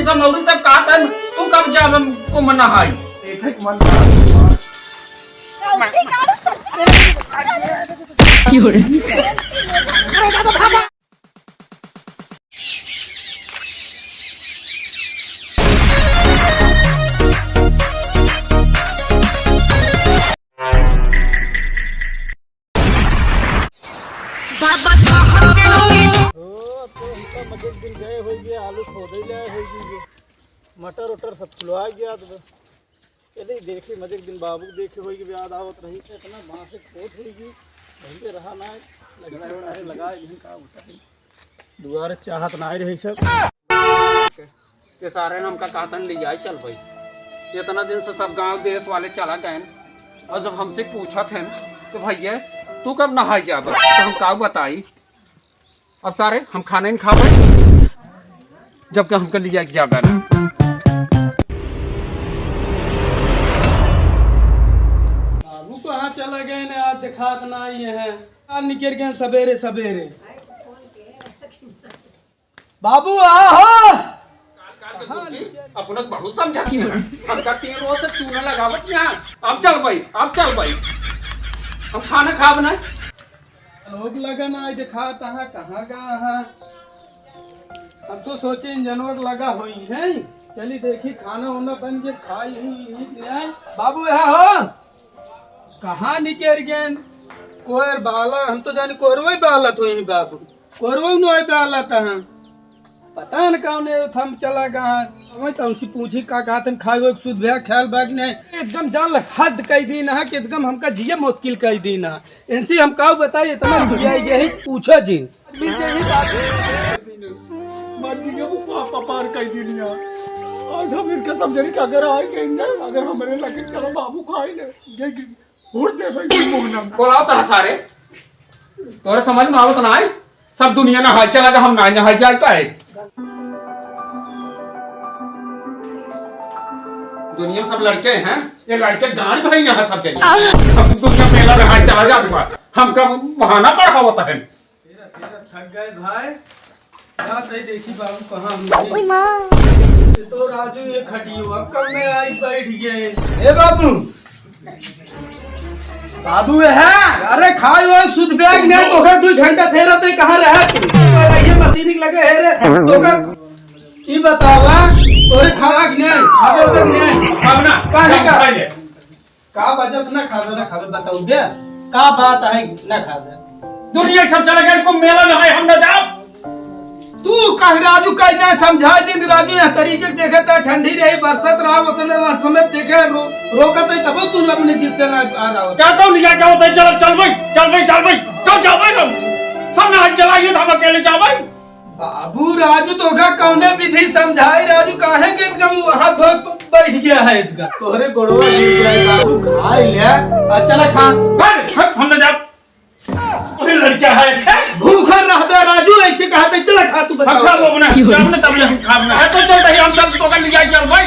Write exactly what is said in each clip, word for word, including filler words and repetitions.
सब मौरी सब कहत है, तू कब जाब हम कुंभ नहाई? एक एक मन ओ, अब तो हमका मजे के दिन गए होइगे, आलू खोदे ले आए होइगे, मटर उटर सब फुलवा गया। तो चलिए देखी, मजे के दिन बाबू के देखे होइगे, याद आवत रही। इतना बांस खोद होइगे, वहीं पे रहा ना, लगा, लगा, यहीं का होता है। दुआरे चाहत ना रही सब। के सारे ने हमका कहतन, "ले आई चल भाई।" इतना दिन से सब गांव देश वाले चला गए, और जब हमसे पूछत हैं तो, "भैया, तू कब नहाई जाबा?" तो हम का बताई? अब सारे हम खाना नहीं खाबे, जबकि हमके ले जाके जाबे ना। बाबू कहाँ चला गए ने, आज दिखात ना आई है। आज निकल गए सवेरे सवेरे। बाबू, आ हो। काल काल के कुर्सी, अपना बहुत समझा दिया। हमका तीन रोज से चूना लगावत यहाँ। अब चल भाई, अब चल भाई। हम खाना खाब ना। लोग लगन आज देखा तहाँ कहाँ गा है। हम तो सोचे इंजनवर लगा होई है। चली देखी खाना वाना बन के खाई हुई है कि नहीं। बाबू, यहाँ हो। कहाँ निकल गए? कोयर बाला, हम तो जानी कोयरवे बाला तो ही बाबू। कोयरवे नोय बाला तहाँ। पता न कौन है, थम चला गया। वही तो उनसे पूछी का कहतन, खाए हुए सुध भया ख्याल बाग नहीं। एकदम जान लग हद कह दी ना कि एकदम हमका जिए मुश्किल कह दी ना। इनसे हम का बताई, इतना रुपया यही पूछो जी। मर जी, वो पापा पार कह दी ना। आज हम इनका सब जने का अगर आए के ना, अगर हमारे लगे चलो बाबू खाए ले, ये हुर दे भाई मोहना। बोलाओ तोरा सारे, तोरे समझ में आवत ना है। सब दुनिया नहाय चला गया, हम ना नहाय जाए का है। दुनिया में सब लड़के हैं, ये लड़के गांड भाई यहाँ सब जने। सब दुनिया मेला नहाय चला जात बा, हमका बहाना पढ़ावत है। तेरा, तेरा थक गए भाई। रात आई देखी बाबू कहाँ हम ओए माँ। ये तो राजू ये खटियो अब कब में आई बैठ गए। ए बाबू, बाबू है। अरे खाए हुए सुध बैग नहीं तो है, दो घंटा से रहते कहाँ रहे तू? ये मशीन लगे है रे। तो कर ई बतावा, तोरे खावा कि नहीं? खावे उवे कि नहीं? खाब ना। काहे का? खाब ना। का वजह से ना खाबे, ना खाबे, बताओ बे, का बात है ना खाबे? दुनिया सब चला गया, इनको मेला ना है, हम ना जाब। तू कह राजू, कह दे, समझा दिन राजू, यह तरीके से देखे त ठंडी रही, बरसत रहा, उतने वहाँ समय देखे रो-, रोकत है, तब तू अपने जिद से ना आ रहा हो। क्या तो लिया क्या होता है? चल, चल भाई, चल भाई, चल भाई, कब जाबे हम? सब ना चला, ये था हम अकेले जाबे। बाबू राजू, तोका कौने विधि समझाई राजू, काहे के एकदम हाथ धो के बैठ गया है एकदम? तोहरे गोड़वा गिर जाए बाबू, खाई ले। आ, चला खा। हट, हट, हम ना जाब। वही लड़का है, है? भूखल रहबे राजू, ऐसे कहा तो चला खा, तू हम बताओ। खाब ना, खाब ना, तब ले हम खाब ना। है तो चल रही, हम चल तो कर लिया, चल भाई।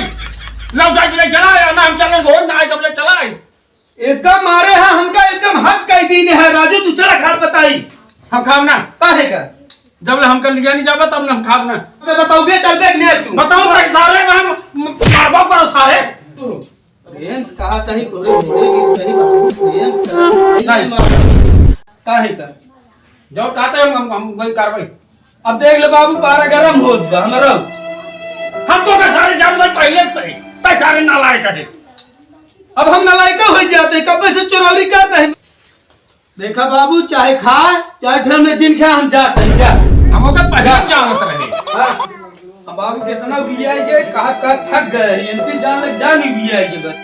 लौट जा, ले चला, या ना हम चल रोज ना आए, तब ले चला आए। एकदम मारे है हमका, एकदम हद कह दीन है राजू, तू चला खात बताई। हम खाब ना। काहे का? जब ले हमका लिया नहीं जाबा, तब ले हम खाब ना। अबे बताओ बे, चल बे, ले तू। बताओ भाई, सारे में हम म-, मारबो करो सारे। तू प्रेम से कहा तही तोरे घोड़े की सही बाबू, प्रेम से कहा तही नहीं। मार। काहे का? जो कहते हैं हम, हम वही कार्रवाई। अब देख ले बाबू, पारा गरम होत बा हमरो। हम तो का सारे जान दे पहले से ही, तै सारे नालायक है। अब हम नालायक हो जाते, कब से चोरौरी करते हैं। देखा बाबू, चाहे खाए, चाहे घर में जिन खाए, हम जाते हैं, जा। हम ओकर पहले जा। जानत रहे। हाँ। अब बाबू कितना बिया के कहा, कहा थक गए, इनसे जान, जान ही बिया के बस।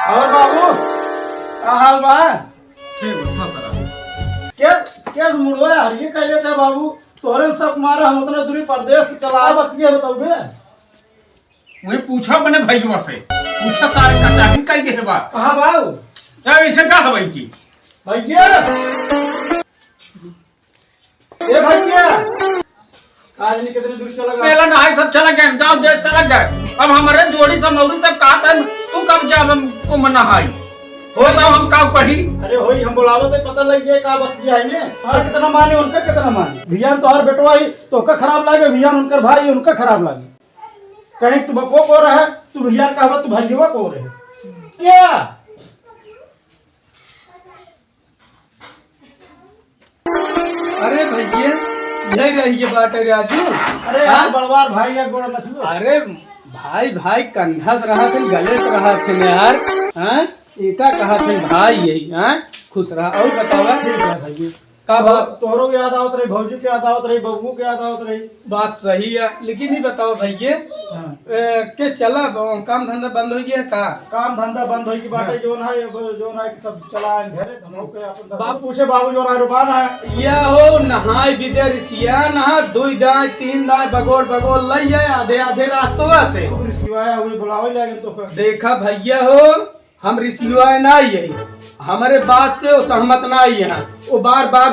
और बाबू, का हाल बा? ठीक बा, खुश रह। के, के मुड़वा हरिये कहले था बाबू, तोहरे सब मारा हम उतना दूरी परदेश से चला आवत, ये बताओ बे। वही पूछा अपने भैया से, पूछा तारे का चाही कह दे बा। कहाँ बाबू? यार, ऐसे का है भाई की? भैया। ए भैया, आज नहीं कितने दूर चला गया। मेला नहाई सब चला गए, जाओ दे चला गए। अब हमारे जोड़ी सब मौरी सब कहत है, तू कब जाब हम कुंभ नहाई? हो तो हम का कही? अरे होई, हम बोलावत है, पता लग जाए का बतिया है ने। और कितना माने उनकर, कितना माने। भियान तोहार बेटवा ही, तोहका खराब लागे, भियान उनकर भाई, उनका खराब लागे। कहीं तू बपो को रहे, तू भियान कहबा, तू भैया को रहे। क्या? अरे भैया, नहीं रहिए बाटे राजू। अरे हाँ? यार, बड़वार भाई या गोड़ मत लो। अरे भाई, भाई कंधा से रहा थे, गले से रहा थे यार। हाँ? एका कहा थे भाई यही, हाँ? खुश रहा। और बतावा? ठीक है भैया। का बात? तोहरो के याद आवत रही, भौजी के याद आवत रही, बबुओ के याद आवत रही। बात सही है, लेकिन ई बतावा भैया, हाँ। ए, के चला, ब-, काम धंधा बंद होइ गया का? काम धंधा बंद होइ गया बाटे, हाँ। जौन है, अब जौन है, सब चला आए घरे, हम लोग के अपन धंधा। बाप पूछे बाबू जौन है, रुबान है। या हो, नहाए बिदे रिसिया, नहा दुई दाए, तीन दाए, बगोर, बगोर लई जाए, आधे, आधे रास्तवा से। अब रिसिया है, वही बुलावे लागे तो कर। देखा भैया हो, हम रिसिया ना आई है, हमरे बात से वो सहमत ना आई है, वो बार बार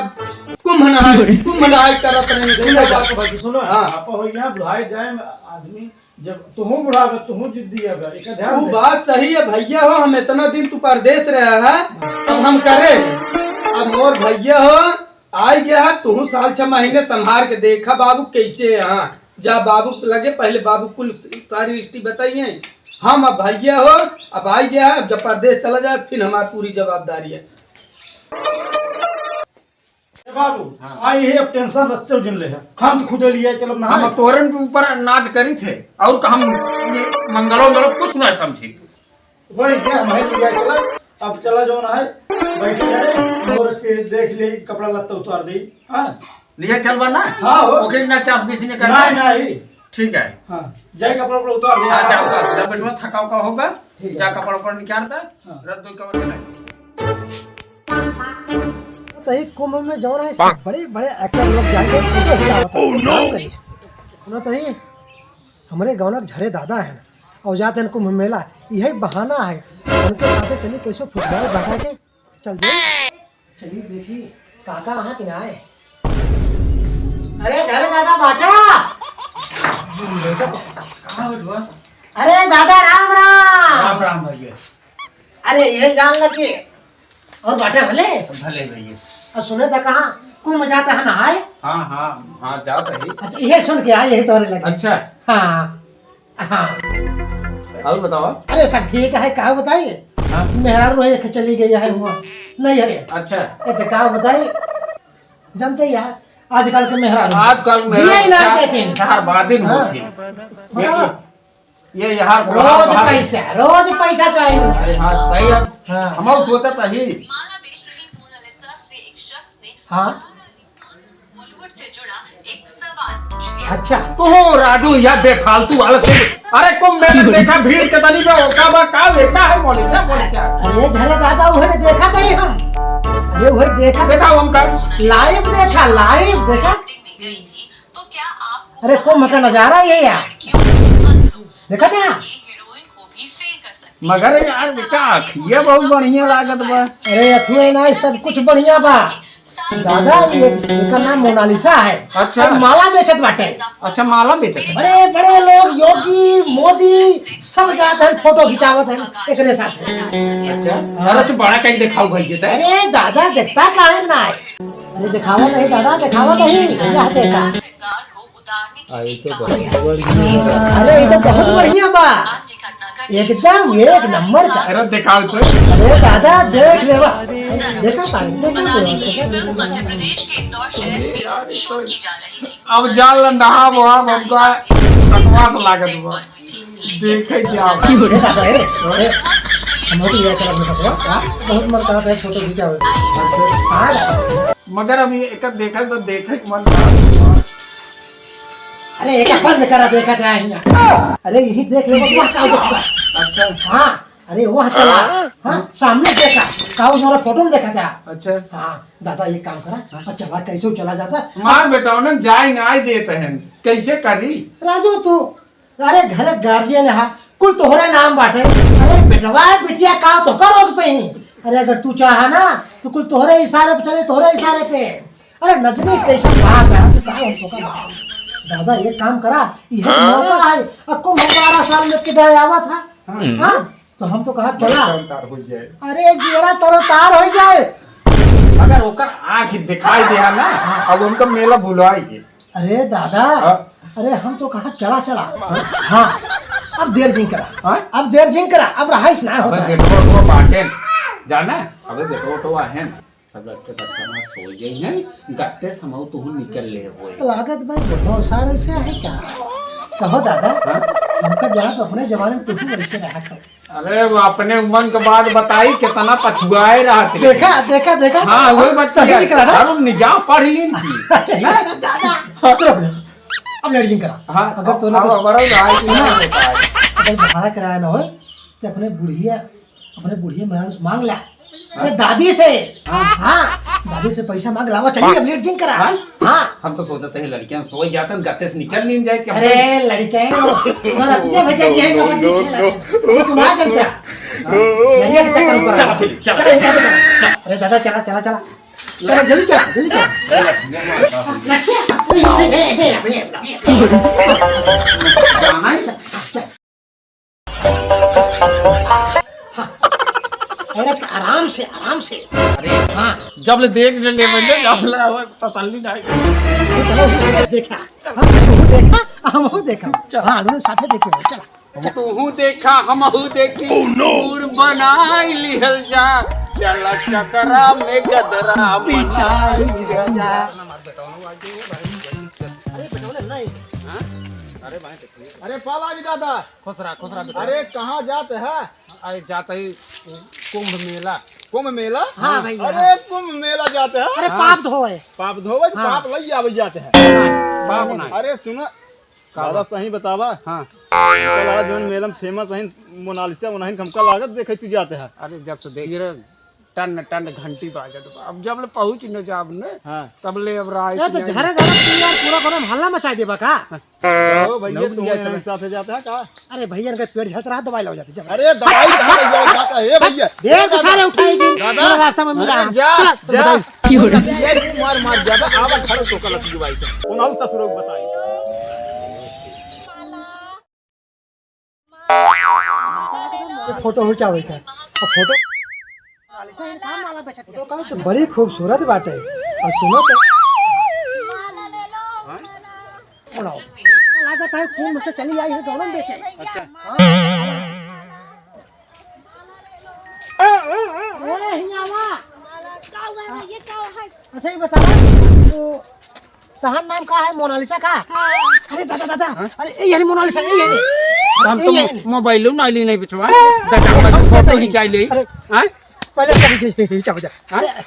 कुंभ नहाए, कुंभ नहाए करत रहे। सुनो बात, बात सुनो, हाँ। आप हो यहाँ बुढ़ाए जाए आदमी, जब तुहूँ बुढ़ा बा, तुहूँ जिद्दी है बा, एका ध्यान वो दे। बात सही है भैया हो, हम इतना दिन तू परदेस रहा है, अब हम करे, अब मोर भैया हो, आई गया है, तुहूँ साल छह महीने संभार के देखा बाबू कैसे है। हाँ, जा बाबू लगे, पहले बाबू कुल सारी हिस्ट्री बताइए। हम अब भैया हो, अब आई गया है, अब जब परदेस चला जाए, फिर हमारी पूरी जवाबदारी है। ए बाबू, हाँ। आई है, अब टेंशन रखते हो जिन ले है। हम तो खुदे लिए चलब ना हम है। अब तोरन के ऊपर नाच करी थे, और तो हम ये मंगलो मंगलो कुछ ना समझे। वही क्या, हम है, लिया चला। अब चला जौन है, बैठ जाए, और के देख ले, कपड़ा लत्ता उतार दे। हाँ। लिया चलबा ना? हाँ हो। ओकरे ना चास बीस ने करना। नहीं, नहीं। ठीक है। हाँ, जाए कपड़ा उपड़ा उतार दे। हाँ, जाओ, जाओ, बेटवा थका उका होगा। ठीक है। जा कपड़ा उपड़ा निकाल दे। हाँ। रख दो कवर के नहीं। तही कुंभ में जौन है, सब बड़े बड़े एक्टर लोग जाके फोटो खिंचावत हैं। Oh, no! काम करिए। सुनो तही, हमरे गौनक झरे दादा है ना, और जाते हैं कुंभ मेला, यही बहाना है, उनके साथे चली कैसे फुटबॉल बैठा के चल दे। चली देखी, काका अहाँ के ना आए। अरे झरे दादा बाटा। कहाँ बटुआ? अरे दादा राम राम। राम राम भैया। अरे ये जान लगे और बाटे भले। भले भैया। और सुने था कहाँ कुंभ जाता है नहाए? हाँ, हाँ, हाँ, जात है। अच्छा, ये सुन के आए, यही तोरे लगे। अच्छा। हाँ, हाँ। और बतावा? अरे सब ठीक है, का बताई? हाँ। मेहरारू है, एक चली गई है हुआ। नहीं, अरे। अच्छा। ये तो का बताई? जानते ही है, आजकल के मेहरारू। आजकल जिया ही ना मेहरारू देते हैं। चार बादिन हाँ। होती। बतावा। ये, ये यार, रोज बाहर पैसा, रोज पैसा चाहिए। अरे हाँ, सही है। हाँ। हम सोचा था ही। हाँ। अच्छा। तू राजू, या बेफालतू वाला से। अरे कुंभ मेला देखा, भीड़ कितनी बा, ओका बा, का देखा है, बोले क्या, बोले क्या? अरे झरे दादा, उहे देखा था ही हम। अरे उहे देखा। देखा हम कर। Live देखा, live देखा। अरे कुंभ का नजारा ये यार। देखा था? मगर यार बेटा, अखिया बहुत बढ़िया लागत बा। अरे अखिया ना, सब कुछ बढ़िया बा। दादा, ये, एकर नाम मोनालिसा है। अच्छा। और माला बेचत बाटे। अच्छा, माला बेचत है। बड़े बड़े लोग, योगी, मोदी, सब जात हैं, फोटो खिंचावत हैं एकरे साथ। अच्छा, अरे तो बड़ा कहीं दिखाओ भाई जी, तै। अरे दादा, देखता काहे ना है? अरे दिखावा नहीं दादा, दिखावा नहीं, यह देखा। अरे, ई तो बहुत बढ़िया। अरे, ई तो बहुत बढ़िया बा। एकदम एक नंबर का। अरे, दिखाओ तो। अरे दादा, देख लेवा। देखा तारे, देखा तो। अब जान ला नहा वो, अब हमका बकवास लागत बा। देखे क्या बा। ए दादा, ए, ए, हम तो ये करब ना, हाँ? बहुत मन करत है फोटो खिंचावे। हाँ। मगर अब ये एक देखा तो देखे के मन करत बा। अरे, एक बंद करा, देखा जाए हियाँ। अरे, यही देख ले, वहाँ का देखा। अच्छा। हाँ, अरे, वहाँ चला। हाँ, सामने देखा। का उस वाला फोटो में देखा था। अच्छा। हाँ, दादा, एक काम करा। हाँ। अच्छा, वहाँ कैसे चला जाता? मार बेटा, उन्हें जाए ना आए देते हैं। कैसे करी? राजू, तू, अरे, घर गार्जियन है, कुल तोहरे नाम बाटे। अरे, बेटवा, बिटिया का तो करो पे ही। अरे, अगर तू चाहा ना, तो कुल तोहरे इशारे पे चले, तोहरे इशारे पे। अरे नजनी कैसन बात है, तू काहे हमको का मार? दादा एक काम करा, यह मौका है, अब कुंभ बारह साल में किधर आवा था? हाँ। हाँ? तो हम तो कहा चला। तार हो जाए। अरे जियरा तरो तार हो जाए। अगर ओकर आँख दिखाई दिया ना, अब उनका मेला भुलाएगी। अरे दादा, हाँ। अरे हम तो कहा चला चला। हाँ, अब देर जिन करा। हाँ? अब देर जिन करा, अब रहाइश ना होता अबे है। बेटवा उटवा बाटेन, जाना? अबे बेटवा उटवा है ना, सब लड़के बच्चा मार सो गए हैं, गत्ते समझ तू निकल ले होए। तो लागत भाई बहुत सारे से है क्या? कहो दादा, हाँ? हमका जाना तो अपने जमाने में तू भी वैसे रहा कर। अरे, वो अपने उमर के बाद बताई, कितना पछुआए रहत रहे। देखा, देखा, देखा। हाँ, वही अब बच्चा सही है। निकला ना? अरे, निगाह पढ़ ली इनकी, ना? दादा, चलो, अब लड़किन करा। हाँ, अगर अब, तूने अब कुछ हमारा उधार की सुना, ना होता है। अगर भाड़ा कराया ना होए, तो अपने बुढ़िया, अपने बुढ़िया मेहरारू से मांग ला। अपने हाँ। दादी से। हाँ। हाँ, दादी से पैसा मांग लावा, चलिए, हाँ। अब लेट जिन करा। हाँ? हाँ। हम तो सोचते हैं लड़कियां सोई जाते हैं, गत्ते से निकल नहीं जाए, क्या अरे, पता? लड़कियां, तुम्हारा अपने भजन ये कबड्डी खेला है। वो तुम आ जानते हैं। हाँ। लड़कियां के चक्कर में पड़ा। चला फिर, चला। चला, चला, चला। अरे दादा, चला, चला, चला। चला, जल्दी चला, जल्दी चला। चला, चला। जाना है? चल, चल। हाँ। अरे, आराम से, आराम से। अरे, हाँ। जब ले देख ले, ले, ले, जब ले, वो तसल्ली नहीं। अरे, चलो, हमहू देखा। हाँ, हमहू देखा, हमहू देखा। चल। हाँ, दोनों साथे देखे हो, चल, चल। तूहू देखा, हमहू देखी। Oh, no। मूड बनाई लिहल जा, चला चकरा में गदरा बिछाई लिहल जा। अरे, बेटौले नहीं। हाँ? अरे, भाई, अरे पाला भी दादा। खुश रहा, खुश रहा बेटा। अरे कहाँ जात है? अरे जात ही कुंभ मेला। कुंभ मेला? हाँ भैया। अरे कुंभ मेला जात है? अरे हाँ। पाप धोए। पाप धोए, हाँ। पाप लई आवे जात है। नहीं, पाप नहीं। अरे सुना, का दादा बात? सही बतावा। हाँ। कल वाला जौन मेला में famous है मोनालिसा, उन्हीं हमका लागत देखे तू जात है। अरे जब से देख रहे टन टन घंटी बाजत बा। अब जब ले पहुँच न जाब न, हाँ। तब ले अब राय ए, तो झरे झरे तू यार पूरा कोनो हल्ला मचाई देबा का? ओ भैया, नौकरी तू जाए इनके चला। साथे जाता है का? अरे भैया, इनका पेट झड़त रहा, दवाई लाओ जाते, जब अरे दवाई कहाँ ले जाओ जाता है, ए भैया? देख तो साले उठाई दी, दादा, पूरा रास्ता में मिला। अरे जा, चल, जा। बताइए। क्यों रे? ये मार, मार ज्यादा आवा खड़े तो कल की बाई। उन्हों ससुरों को बताई। ये फोटो हो क्या भाई का? अब फोटो तो बड़ी खूबसूरत बाटे। और सुनो तो। उड़ाओ। लागत है कुंभ से चली आई है गौरम बेचे। अच्छा। हाँ। ए, हियाँ आवा। का हुआ है? ये का है? अच्छा, ये बतावा, तो तहार नाम का है? मोनालिसा का? हाँ। अरे दादा, दादा, हाँ? अरे, ए, यही मोनालिसा, ए, यही। हम तो ए, यही। मो-, मोबाइलो ना ली नहीं बिचवा। दादा, हम फोटो खींचाई ले। अरे, हाँ? पहले हमका खींचे, खींचा हो जा। हाँ? अरे, अरे,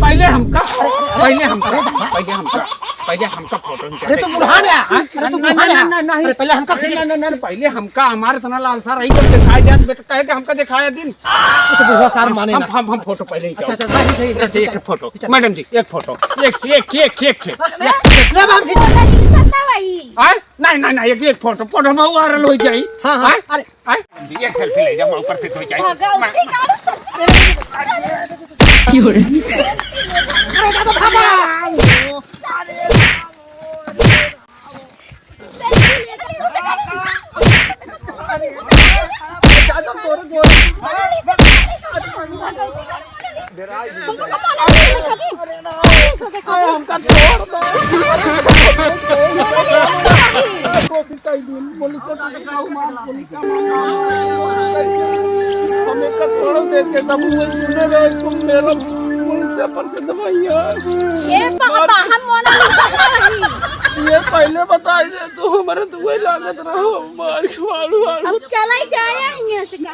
पहले हमका, अरे, अरे, पहले हमका, अरे, पहले हमका, पहले हमका फोटो खींचा। अरे, तू बुढ़ा गया। हाँ? अरे, तू ना, बुढ़ा ना, गया। ना, ना, नहीं। अरे, पहले हमका अरे, खींचा। ना, ना, ना, पहले हमका, हमारे इतना लालसा रही, जब दिखाई दिया, तो बेटा कहे कि हमका दिखाया दिन। तो बुढ़वा सार माने हम, ना। हम, हम फोटो पहले ही अच्छा, अच्छा, सही, सही, अच्छा, अच्छा, एक अच्छा। फोटो। अच्छा। मैडम जी, एक फोटो। एक, एक, एक, एक, एक। अरे, कितना बार खींचा? आय? नहीं, नहीं, नहीं, एक, एक फोटो, फोटो में वायरल हो जाई। हाँ, हाँ, आय? अरे। आय? जी, एक सेल्फी ले जाओ, मैं ऊपर से धो जाई। भागा, मैं, उसके मैं कारण से। क्यों रे? अरे, दादा, भागा। हमका छोड़ दो। कोशिश कर दी, पुलिस से तो दिखाओ, मार, पुलिस से मार। हम एक छोड़ देते, तब वो सुने रहे, तुम मेरा पुलिस से पर से दवाइयाँ। ये पापा, हम मोनालिसा नहीं। ये पहले बताई दे, तो हमारे तो वही लागत रहो, मार के मारू, मारू। अब चला ही जाए यहाँ से, का?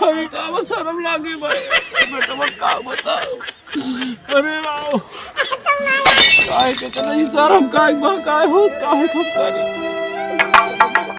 हमें का बस शर्म लागे भाई, बेटा, बस का बताओ। अरे राम, काहे के इतना ही शर्म, काहे बा, काहे होत, काहे खूब करी।